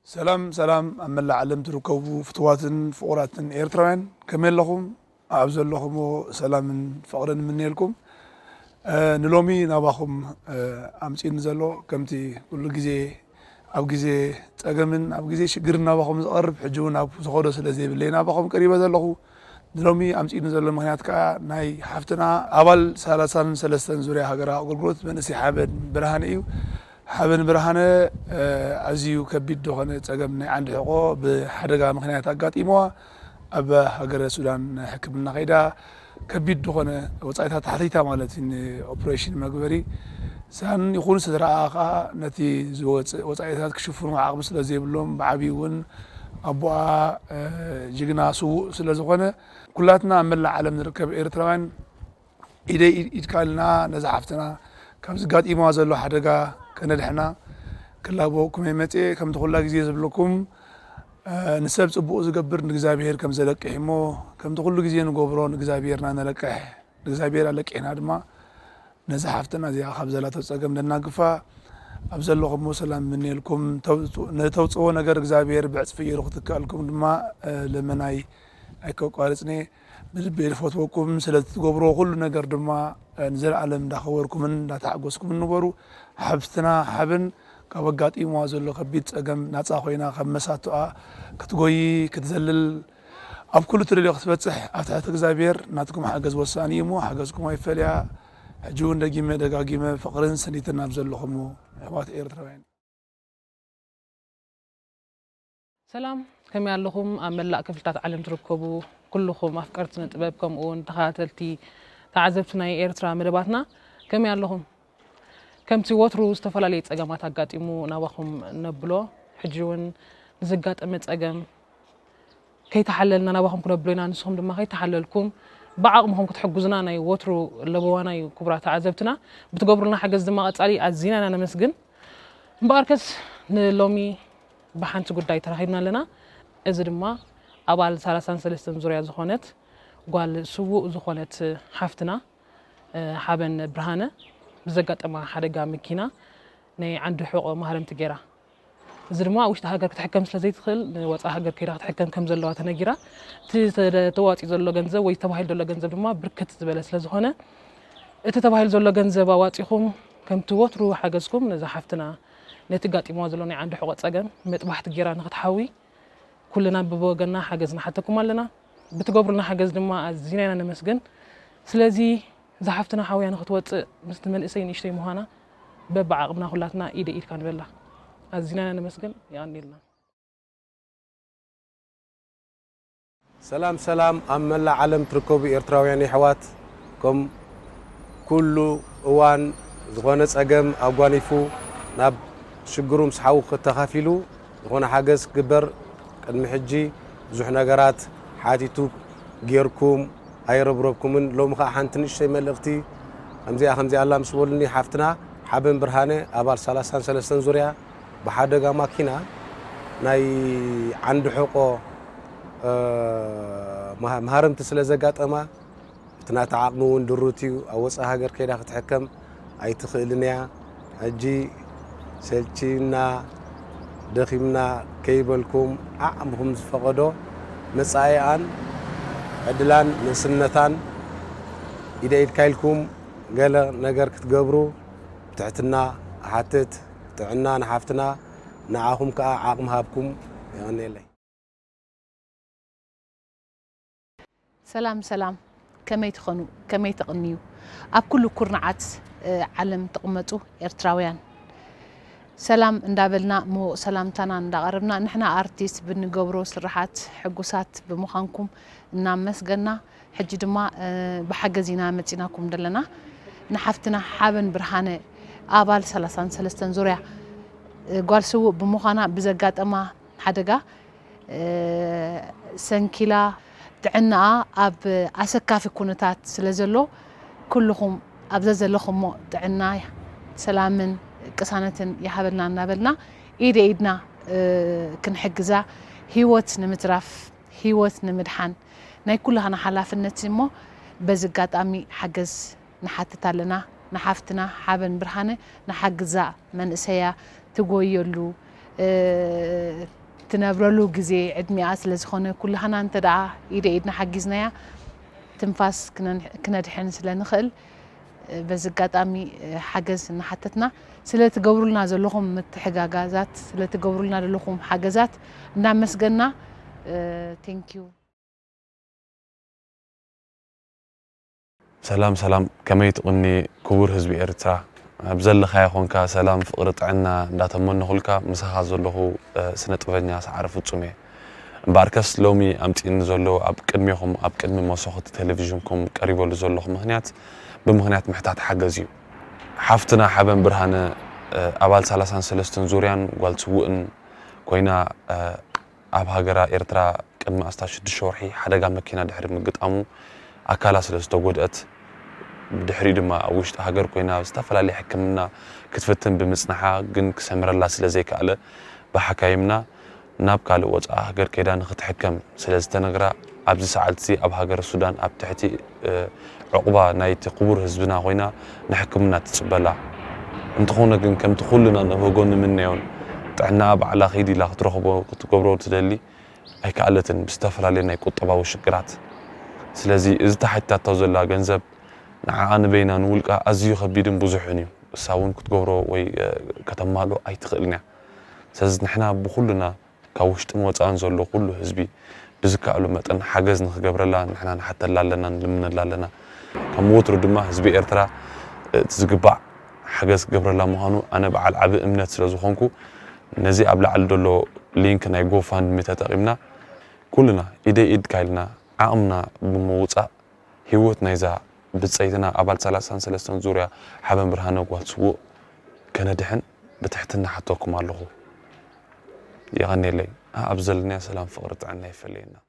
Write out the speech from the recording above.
ሰላም ሰላም፣ ኣብ መላእ ዓለም ትርከቡ ፍትዋትን ፍቑራትን ኤርትራውያን፣ ከመይ ኣለኹም? ኣብ ዘለኹሞ ሰላምን ፍቕርን እምነየልኩም። እ፣ ንሎሚ ናባኹም፣ እ፣ ኣምጺእኒ ዘሎ፣ ከምቲ ኩሉ ግዜ ኣብ ግዜ ጸገምን ኣብ ግዜ ሽግርን ናባኹም ዝቐርብ፣ ሕጂ እውን ኣብ ዝኸዶ ስለ ዘይብለይ ናባኹም ቀሪበ ዘለኹ። ንሎሚ ኣምጺእኒ ዘሎ ምኽንያት ከኣ ናይ ሓፍትና ኣባል ሰላሳን ሰለስተን ዙርያ ሃገራዊ ኣገልግሎት መንእሰይ ሓበን ብርሃነ እዩ። ሓበን ብርሃነ፣ እ፣ ኣዝዩ ከቢድ ዝኾነ ጸገም ናይ ዓንዲ ሕቖ ብሓደጋ ምኽንያት ኣጋጢምዋ ኣብ ሃገረ ሱዳን ናይ ሕክምና ከይዳ ከቢድ ዝኾነ ወጻኢታት ኣሕቲታ ማለት እዩ፣ ንኦፕሬሽን መግበሪ። ሳን ይኹን ስድራኣ ከኣ ነቲ ዝወጽእ ወጻኢታት ክሽፍኑ ዓቕሚ ስለ ዘይብሎም ብዓብዩ እውን ኣቦኣ፣ እ፣ ጅግና ስዉእ ስለ ዝኾነ ኩላትና ኣብ መላእ ዓለም ንርከብ ኤርትራውያን ኢደይ ኢድ-፣ ኢድካ ኢልና ነዛ ሓፍትና ካብ ዘጋጢምዋ ዘሎ ሓደጋ ከነድሕና ክላበወኩም እየ መጽየ። ከምቲ ኩላ ግዜ ዝብለኩም፣ እ፣ ንሰብ ጽቡቕ ዝገብር ንእግዚኣብሔር ከም ዘለቅሕ እሞ፣ ከምቲ ኩሉ ግዜ ንገብሮ ንእግዚኣብሔርና ነለቅሕ፣ ንእግዚኣብሔር ኣለቂሕና ድማ ነዛ ሓፍትና እዚኣ ካብ ዘላቶ ጸገም ነናግፋ። ኣብ ዘለኹሞ ሰላም እምነየልኩም። ተውጽ-፣ ንተውጽዎ ነገር እግዚኣብሔር ብዕጽፊ ገይሩ ክትከኣልኩም ድማ፣ እ፣ ልመናይ ኣይከቋርጽን እየ። ብልቢ እየ ዝፈትወኩም። ስለ እትገብርዎ ኩሉ ነገር ድማ፣ እ፣ ንዘለኣለም እንዳኸበርኩምን እንዳተሓጎስኩምን ንበሩ። ሓፍትና ሓበን ካብ ኣጋጢምዋ ዘሎ ከቢድ ጸገም ናጻ ኮይና ካብ መሳቶኣ ክትጎዪ፣ ክትዘልል፣ ኣብ ኩሉ ትደልዮ ክትበጽሕ ኣብ ትሕቲ እግዚኣብሔር ናትኩም ሓገዝ ወሳኒ እዩ እሞ ሓገዝኩም ኣይፈለያ። ሕጂ እውን ደጊመ ደጋጊመ ፍቕርን ስኒትን ኣብ ዘለኹሞ ኣሕዋት ኤርትራውያን። ሰላም፣ ከመይ ኣለኹም? ኣብ መላእ ክፍልታት ዓለም ትርከቡ ኩልኹም ኣፍቀርቲ ስነ ጥበብ፣ ከምኡ እውን ተኸታተልቲ ተዓዘብቲ ናይ ኤርትራ መደባትና ከመይ ኣለኹም? ከምቲ ወትሩ ዝተፈላለየ ጸገማት ኣጋጢሙ ናባኹም ነብሎ፣ ሕጂ እውን ንዘጋጠመ ጸገም ከይተሓለልና ናባኹም ክነብሎ ኢና። ንስኹም ድማ ከይተሓለልኩም ብዓቕምኹም ክትሕግዙና ናይ ወትሩ ለበዋና እዩ። ክቡራት ተዓዘብትና፣ ብትገብሩልና ሓገዝ ድማ ቀጻሊ ኣዚና ኢና ነመስግን። እምበኣርከስ ንሎሚ ብሓንቲ ጉዳይ ተራኺብና ኣለና። እዚ ድማ ኣባል ሰላሳን ሰለስተን ዙርያ ዝኾነት ጓል ስዉእ ዝኾነት ሓፍትና፣ እ፣ ሓበን ብርሃነ ብዘጋጠማ ሓደጋ መኪና ናይ ዓንዲ ሕቖ ማህረምቲ ገይራ። እዚ ድማ ኣብ ውሽጢ ሃገር ክትሕከም ስለ ዘይትኽእል ንወጻኢ ሃገር ከይዳ ክትሕከም ከም ዘለዋ ተነጊራ። እቲ ተደ-፣ ተዋጺኡ ዘሎ ገንዘብ ወይ ተባሂሉ ዘሎ ገንዘብ ድማ ብርክት ዝበለ ስለ ዝኾነ፣ እቲ ተባሂሉ ዘሎ ገንዘብ ኣዋጺኹም ከምቲ ወትሩ ሓገዝኩም ነዛ ሓፍትና ነቲ ጋጢምዋ ዘሎ ናይ ዓንዲ ሕቖ ጸገም መጥባሕቲ ገይራ ንኽትሓዊ ኩልና ብወገንና ሓገዝ ንሓተኩም ኣለና። ብትገብሩልና ሓገዝ ድማ ኣዚና ኢና ነመስግን። ስለዚ እዛ ሓፍትና ሓውያ ንኽትወጽእ ምስቲ መንእሰይ ንእሽተይ ምዃና በብዓቕምና ኩላትና ኢደ ኢድካ ንበላ። ኣዚና ኢና ነመስግን። የቐንየልና። ሰላም ሰላም፣ ኣብ መላእ ዓለም ትርከቡ ኤርትራውያን የሕዋት፣ ከም ኩሉ እዋን ዝኾነ ጸገም ኣጓኒፉ ናብ ሽግሩ ምስ ሓዉ ተኻፊሉ ዝኾነ ሓገዝ ክግበር ቅድሚ ሕጂ ብዙሕ ነገራት ሓቲቱ ጌርኩም ኣይረብረብኩምን። ሎሚ ኸኣ ሓንቲ ንእሽተይ መልእኽቲ ከምዚኣ ከምዚኣ ኣላ ምስ በሉኒ፣ ሓፍትና ሓበን ብርሃነ ኣባል ሰላሳን ሰለስተን ዙርያ ብሓደጋ ማኪና ናይ ዓንዲ ሕቆ፣ እ፣ መሃ-፣ መሃረምቲ ስለ ዘጋጠማ፣ እቲ ናታ ዓቕሚ እውን ድሩት እዩ። ኣብ ወጻኢ ሃገር ከይዳ ክትሕከም ኣይትኽእልን እያ። ሕጂ ሰልችና፣ ደኺምና ከይበልኩም፣ ዓቕምኹም ዝፈቐዶ መጻኢኣን ዕድላን ንእስነታን ኢደ ኢድካ ኢልኩም ገለ ነገር ክትገብሩ ብትሕትና እሓትት። ጥዕና ንሓፍትና፣ ንዓኹም ከኣ ዓቕሚ ሃብኩም። የቐንየለይ። ሰላም ሰላም፣ ከመይ ትኾኑ? ከመይ ትቕንዩ? ኣብ ኩሉ ኩርናዓት፣ እ፣ ዓለም ትቕመጡ ኤርትራውያን፣ ሰላም እንዳበልና፣ ምዉቕ ሰላምታና እንዳቐረብና፣ ንሕና ኣርቲስት ብንገብሮ ስራሓት ሕጉሳት ብምዃንኩም እናመስገና፣ ሕጂ ድማ፣ እ፣ ብሓገዝ ኢና መጺናኩም ዘለና። ንሓፍትና ሓበን ብርሃነ፣ ኣባል ሰላሳን ሰለስተን ዙርያ፣ እ፣ ጓል ስዉእ ብምዃና ብዘጋጠማ ሓደጋ፣ እ፣ ሰንኪላ፣ ጥዕናኣ ኣብ ኣሰካፊ ኩነታት ስለ ዘሎ፣ ኩልኹም ኣብ ዘዘለኹሞ ጥዕና፣ ሰላምን ቅሳነትን ይሃበልና እናበልና፣ ኢደ ኢድና፣ እ፣ ክንሕግዛ፣ ህይወት ንምትራፍ፣ ህይወት ንምድሓን ናይ ኩላህና ሓላፍነት እሞ፣ በዚ ኣጋጣሚ ሓገዝ ንሓትት ኣለና። ንሓፍትና ሓበን ብርሃነ ንሓግዛ፣ መንእሰያ ትጎየሉ፣ ትነብረሉ ግዜ ዕድሚኣ ስለ ዝኾነ፣ ኩላህና እንተ ደኣ ኢደ ኢድና ሓጊዝናያ ትንፋስ ክነድሕን ስለ ንኽእል፣ በዚ ኣጋጣሚ ሓገዝ እናሓተትና፣ ስለ ትገብሩልና ዘለኹም ምትሕጋጋዛት፣ ስለ ትገብሩልና ዘለኹም ሓገዛት እናመስገና፣ ቴንኪዩ። ሰላም ሰላም፣ ከመይ ትቕኒ ክቡር ህዝቢ ኤርትራ? ኣብ ዘለኻዮ ኾንካ ሰላም፣ ፍቕሪ፣ ጥዕና እንዳተመነኹልካ፣ ምሳኻ ዘለኹ ስነ ጥበበኛ ሰዓረ ፍጹም እየ። እምበኣርከስ ሎሚ ኣምጺእኒ ዘሎ ኣብ ቅድሜኹም ኣብ ቅድሚ መሰኹቲ ቴሌቪዥንኩም ቀሪበሉ ዘለኹ ምኽንያት ብምኽንያት ምሕታት ሓገዝ እዩ። ሓፍትና ሓበን ብርሃነ ኣባል ሰላሳን ሰለስተን ዙርያን ጓል ስዉእን ኮይና ኣብ ሃገራ ኤርትራ ቅድሚ ኣስታት ሽዱሽተ ወርሒ ሓደጋ መኪና ድሕሪ ምግጣሙ ኣካላ ስለ ዝተጎድአት ብድሕሪኡ ድማ ኣብ ውሽጢ ሃገር ኮይና ዝተፈላለየ ሕክምና ክትፍትን ብምጽንሓ ግን ክሰምረላ ስለ ዘይከኣለ ብሓካይምና ናብ ካልእ ወጻኢ ሃገር ከይዳ ንኽትሕከም ስለ ዝተነግራ ኣብዚ ሰዓት'ዚ ኣብ ሃገረ ሱዳን ኣብ ትሕቲ ዑቕባ ናይቲ ክቡር ህዝብና ኮይና ንሕክምና ትጽበ ኣላ። እንተኾነ ግን ከምቲ ኩልና ንብህጎን ንምነዮን ጥዕናኣ ባዕላ ኪድ ኢላ ክትረኽቦ ክትገብሮ ትደሊ ኣይከኣለትን ብዝተፈላለየ ናይ ቁጠባዊ ሽግራት። ስለዚ እዚ ተሓቲታቶ ዘላ ገንዘብ ንዓኣ ንበይና ንውልቃ ኣዝዩ ከቢድን ብዙሕን እዩ። እሳ እውን ክትገብሮ ወይ ከተማልኦ ኣይትኽእልን እያ። ስለዚ ንሕና ብኹልና ካብ ውሽጥን ወፃእን ዘሎ ኩሉ ህዝቢ ብዝከኣሎ መጠን ሓገዝ ንክገብረላ ንሕና ንሓተላ ኣለና፣ ንልምነላ ኣለና። ከም ወትሩ ድማ ህዝቢ ኤርትራ እቲ ዝግባእ ሓገዝ ክገብረላ ምዃኑ ኣነ በዓል ዓቢ እምነት ስለ ዝኾንኩ ነዚ ኣብ ላዕሊ ዘሎ ሊንክ ናይ ጎፋንድሚ ተጠቒምና ኩልና ኢደይ ኢድካ ኢልና ዓቕምና ብምውፃእ ህይወት ናይዛ ብፀይትና ኣባል ሰላሳን ሰለስተን ዙርያ ሓበን ብርሃነ ጓል ስዉእ ከነድሕን ብትሕትና ሓተኩም ኣለኹ። የቐንየለይ። ኣብ ዘለናዮ ሰላም ፍቕሪ ጥዕና ይፈለየና።